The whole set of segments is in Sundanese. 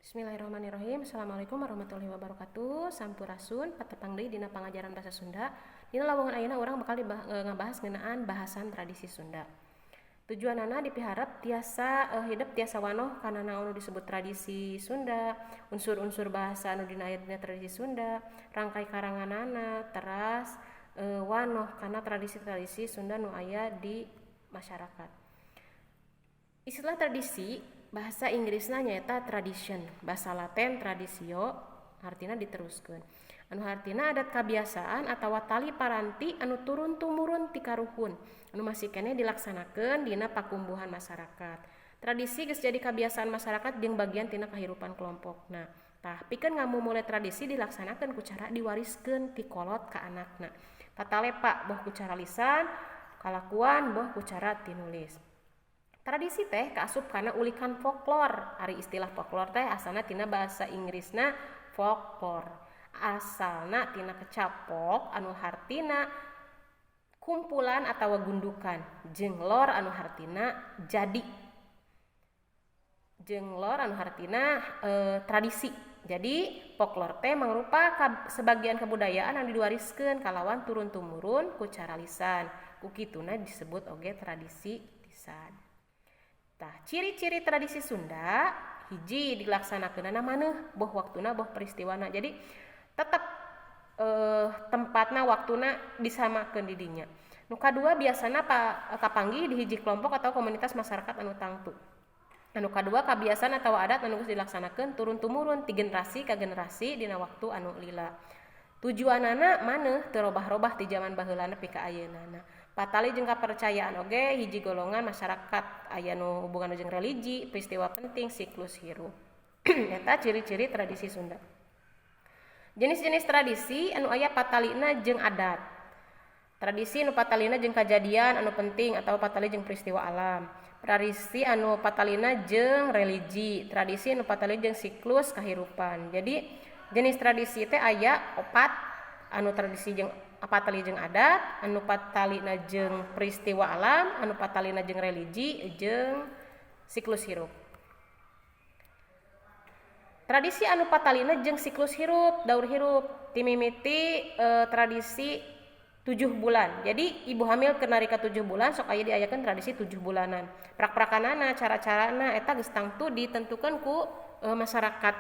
Bismillahirrahmanirrahim. Assalamualaikum warahmatullahi wabarakatuh. Sampurasun, patepang deui dina pangajaran bahasa Sunda. Dina lawungan ayeuna urang bakal ngabahas ngeunaan bahasan tradisi Sunda. Tujuanana dipiharep tiasa hidep tiasa wanoh kana naon nu disebut tradisi Sunda, unsur-unsur bahasa anu dina aya dina tradisi Sunda, rangkay karanganana, teras wanoh kana tradisi-tradisi Sunda nu aya di masyarakat. Istilah tradisi bahasa Inggrisna nyaeta tradition, bahasa Latin traditio hartina diteruskeun. Anu hartina adat kabiasaan atawa tali paranti anu turun tumurun ti karuhun anu masih keneh dilaksanakeun dina pakumbuhan masyarakat. Tradisi geus jadi kabiasaan masyarakat jeung bagian tina kahirupan kelompokna. Tah, pikeun ngamumule tradisi dilaksanakeun ku cara diwariskeun ti kolot ka anakna. Patalepa boh ku cara lisan, kalakuan, boh ku cara tinulis. Tradisi teh kaasup kana ulikan folklor. Ari istilah folklor teh asalna tina bahasa Inggrisna folklore. Asalna tina kecap folk anu hartina kumpulan atawa gundukan, jeung lore anu hartina jadi. Jeung lore anu hartina tradisi. Jadi folklor teh mangrupa sebagian kebudayaan anu diwariskeun kalawan turun tumurun ku cara lisan. Ku kituna disebut oge tradisi lisan. Tah, ciri-ciri tradisi Sunda, hiji, dilaksanakeunana maneuh boh waktuna boh peristiwana. Jadi tetep tempatna, waktuna disamakeun di dinya. Nu kadua, biasana kapanggih di hiji kelompok atau komunitas masyarakat anu tangtu. Anu kadua, kabiasaan atawa adat anu geus dilaksanakeun turun tumurun ti generasi ka generasi dina waktu anu lila. Tujuanana maneuh, teu robah-robah ti jaman baheula nepi ka ayeunana. Patali jeung kapercayaan oge hiji golongan masyarakat, aya nu hubungan jeung religi, peristiwa penting, siklus hirup. Eta ciri-ciri tradisi Sunda. Jenis-jenis tradisi anu aya patalina jeung adat. Tradisi anu patalina jeung kajadian anu penting atau patali jeung peristiwa alam. Tradisi anu patalina jeung religi, tradisi anu patali jeung siklus kahirupan. Jadi jenis tradisi teh aya opat: anu tradisi jeung patali jeung adat, anu patalina jeung peristiwa alam, anu patalina jeung religi, jeung siklus hirup. Tradisi anu patalina jeung siklus hirup, daur hirup, timimiti tradisi 7 bulan. Jadi ibu hamil keur nalika 7 bulan sok aya diayakeun tradisi 7 bulanan. Prak-prakanana, cara-carana eta geus tangtu ditentukan ku masyarakat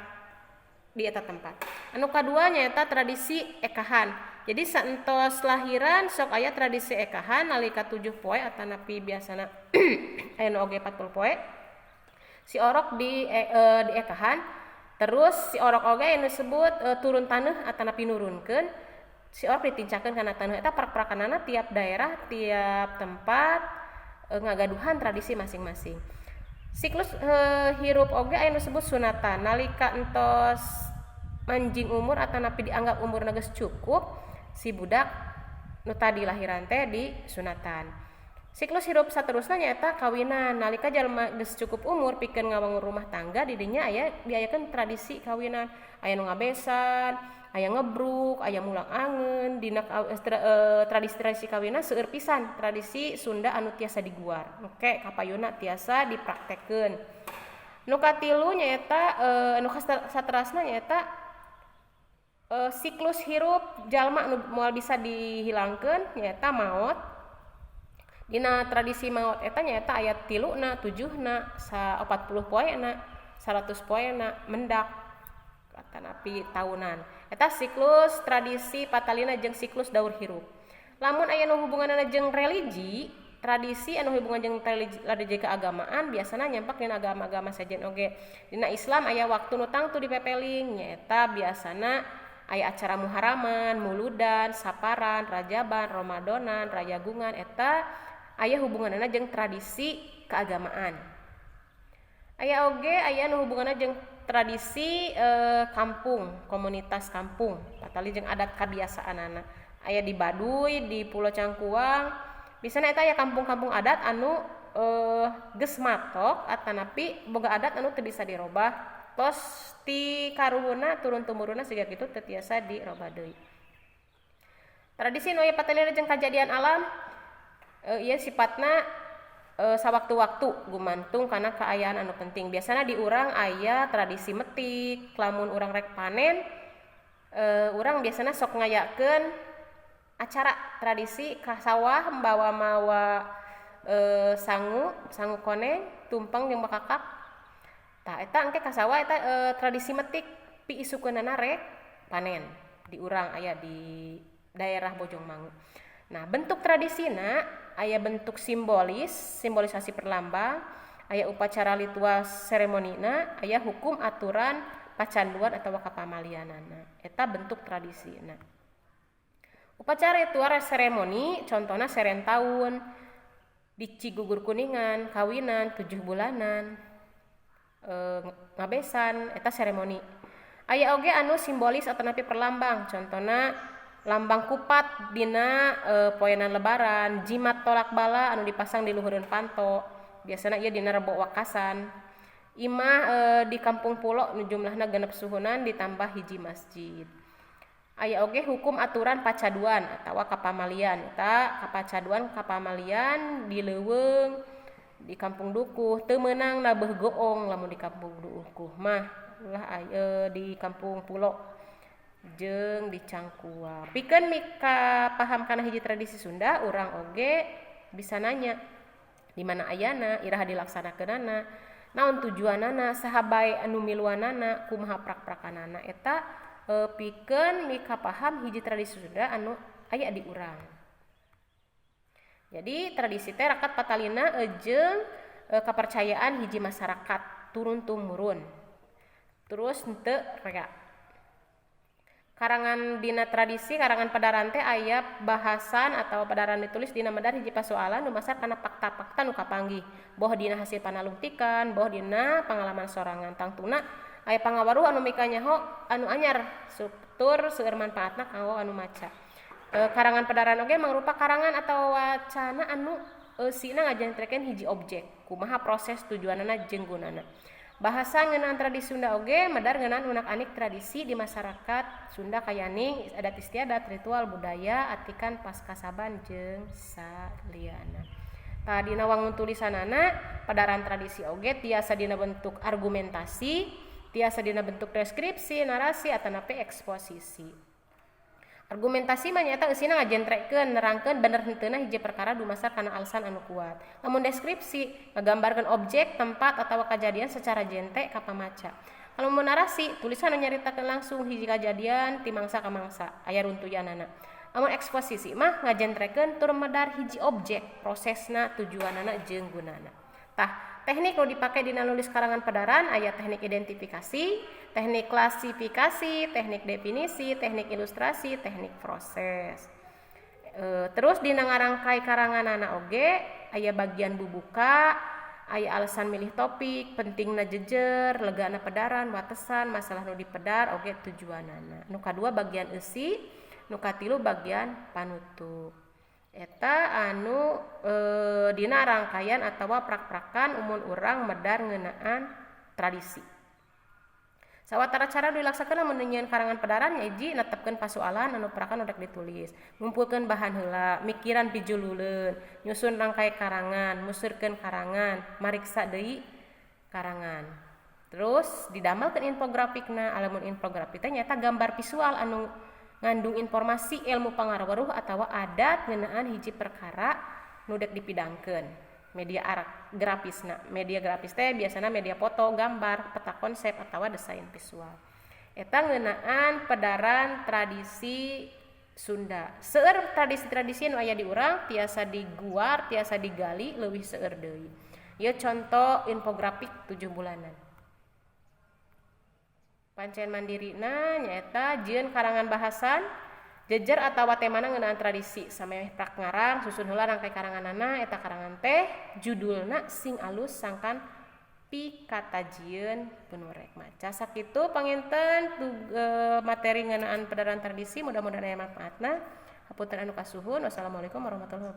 di eta tempat. Anu kadua nyaeta tradisi ekahan. Jadi saentos lahiran sok aya tradisi ekahan nalika 7 poe atanapi biasana aya nu oge 40 poe. Si orok di ekahan, terus si orok oge anu disebut turun taneuh atanapi nurunkeun, si orok ditincakeun kana taneuh. Eta prak-prakanana tiap daerah, tiap tempat ngagaduhan tradisi masing-masing. Siklus hirup oge aya nu disebut sunatan. Nalika entos manjing umur atanapi dianggap umurna geus cukup, si budak nu tadi lahiran teh disunatan. Siklus hirup saterusna nyaeta kawinan. Nalika jalma geus cukup umur pikeun ngawangun rumah tangga, di dinya aya diayakeun tradisi kawinan. Aya nu ngabesan, aya ngebruk, aya mulang angeun. Dina tradisi-tradisi kawinan seueur pisan tradisi Sunda anu tiasa diguar. Engke kapayunna tiasa dipraktekkeun. Nu katilu nyaeta nu saterasna nyaeta siklus hirup jalma anu moal bisa dihilangkeun, nyaeta maot. Dina tradisi maot eta nyaeta aya tiluna, tujuhna, 40 poena, 100 poena, mendak atanapi tahunan. Eta siklus tradisi patalina jeung siklus daur hirup. Lamun aya nu hubunganna jeung religi, tradisi anu hubungan jeung religi keagamaan biasana nyampak dina agama-agama sejen oge. Dina Islam aya waktu nu tangtu dipepeling, nyaeta biasana aya acara muharaman, muludan, saparan, rajaban, romadonan, rayagungan, eta aya hubunganna jeung tradisi keagamaan. Aya oge aya nu hubunganna jeung tradisi kampung, komunitas kampung, patali jeung adat kabiasaanana. Aya di Baduy, di Pulau Cangkuang, biasana eta aya kampung-kampung adat anu geus matok atanapi boga adat anu teu bisa dirobah. Tos ti karuhunna turun tumurunna siga kitu, teu tiasa dirobah deui. Tradisi nu aya patalina jeung kajadian alam, ieu sifatna Sawaktu-waktu gumantung kana kaayaan anu penting. Biasana di urang aya tradisi metik, lamun urang rek panen, urang biasana sok ngayakeun acara tradisi ka sawah mawa mawa sangu, sangu koneng, tumpeng jeung bakakak. Tah, eta engke ka sawah eta tradisi metik piisukeunana rek panen. Di urang aya di daerah Bojongmangu. Nah, bentuk tradisina aya bentuk simbolis, simbolisasi perlambang, aya upacara ritual seremonina, aya hukum aturan pacanduan atau kapamalianana. Eta bentuk tradisina. Upacara ritual seremoni contohna seren taun di Cigugur Kuningan, kawinan, 7 bulanan, ngabesan, eta seremoni. Aya oge anu simbolis atanapi perlambang, contohna lambang kupat dina poenan lebaran, jimat tolak bala anu dipasang di luhureun panto, biasana ieu dina Rebo Wekasan. Imah di Kampung Pulo nu jumlahna 6 suhunan ditambah hiji masjid. Aya oge hukum aturan pacaduan atawa kapamalian, eta kapacaduan kapamalian di leuweung di Kampung Dukuh teu meunang nabeuh goong lamun di Kampung Dukuh mah ulah aya di Kampung Pulo jeung di Cangkuang. Pikeun mika paham kana hiji tradisi Sunda, urang oge bisa nanya di mana ayana, iraha dilaksanakeunana, naon tujuanana, saha bae anu miluanana, kumaha prak-prakanana. Eta pikeun mika paham hiji tradisi Sunda anu aya di urang. Jadi tradisi teh rakat patalina jeung kapercayaan hiji masyarakat turun tumurun. Terus henteu rea. Karangan dina tradisi, karangan pedaran teh aya bahasan atau pedaran ditulis dina medar hiji pasoalan dumasar kana fakta-fakta nu kapanggih, boh dina hasil panalungtikan, boh dina pangalaman sorangan. Tangtuna aya pangawaruh anu mikanyaho anu anyar tur seueur manfaatna kanggo anu maca. Karangan pedaran oge mangrupa karangan atau wacana anu eusina ngajentrekeun hiji objek, kumaha proses tujuanana jeung gunana. Bahasa ngeunaan tradisi Sunda oge medar ngeunaan unak-anik tradisi di masyarakat Sunda kayaning adat istiadat, ritual, budaya, atikan paskasaban jeung saliyana. Tah, dina wangun tulisanana pedaran tradisi oge tiasa dina bentuk argumentasi, tiasa dina bentuk deskripsi, narasi atanapi eksposisi. Argumentasi mah nyaeta eusina ngajentrekeun, nerangkeun bener henteuna hiji perkara dumasar kana alasan anu kuat. Lamun deskripsi ngagambarkeun objek, tempat atawa kajadian secara jente ka pamaca. Lamun narasi tulisan anu nyaritakeun langsung hiji kajadian ti mangsa ka mangsa, aya runtuyanana. Lamun eksposisi mah ngajentrekeun tur medar hiji objek, prosesna, tujuanana jeung gunana. Tah, teknik nu dipake dina nulis karangan pedaran aya teknik identifikasi, teknik klasifikasi, teknik definisi, teknik ilustrasi, teknik proses. Terus dina ngarangkai karanganana oge aya bagian bubuka, aya alasan milih topik, pentingna jejer, legana pedaran, watesan, masalah nu dipedar oge tujuanana. Nu kadua bagian eusi, nu katilu bagian panutup. Eta anu dina rangkaian atawa prak-prakan umun urang medar ngeunaan tradisi. Sawatara cara dilaksakeun lamun nyieun karangan pedaran nya hiji netepkeun pasoalan anu prakan nu rek ditulis, ngumpulkeun bahan heula, mikiran pijululeun, nyusun rangkai karangan, musurkeun karangan, mariksa deui karangan. Terus didamelkeun infografikna, lamun infografik teh nyaeta gambar visual anu ngandung informasi ilmu pangaweruh atawa adat ngeunaan hiji perkara nu dek dipidangkeun. Media arak grafisna, media grafis teh biasana media foto, gambar, peta konsep atawa desain visual. Eta ngeunaan pedaran tradisi Sunda. Seueur tradisi-tradisi nu aya di urang tiasa diguar, tiasa digali leuwih seueur deui. Ieu contoh infografik 7 bulanan. Pancen mandirina nyaeta jieun karangan bahasan jejer atawa temana ngeunaan tradisi samemeh prak ngarang susun heula rangkai karanganana. Eta karangan teh judulna sing alus sangkan pikatajieun ku nu rek maca. Sakitu panginten materi ngeunaan pedaran tradisi, mudah-mudahan aya manfaatna. Hapunten anu kasuhun. Wassalamualaikum warahmatullahi wabarakatuh.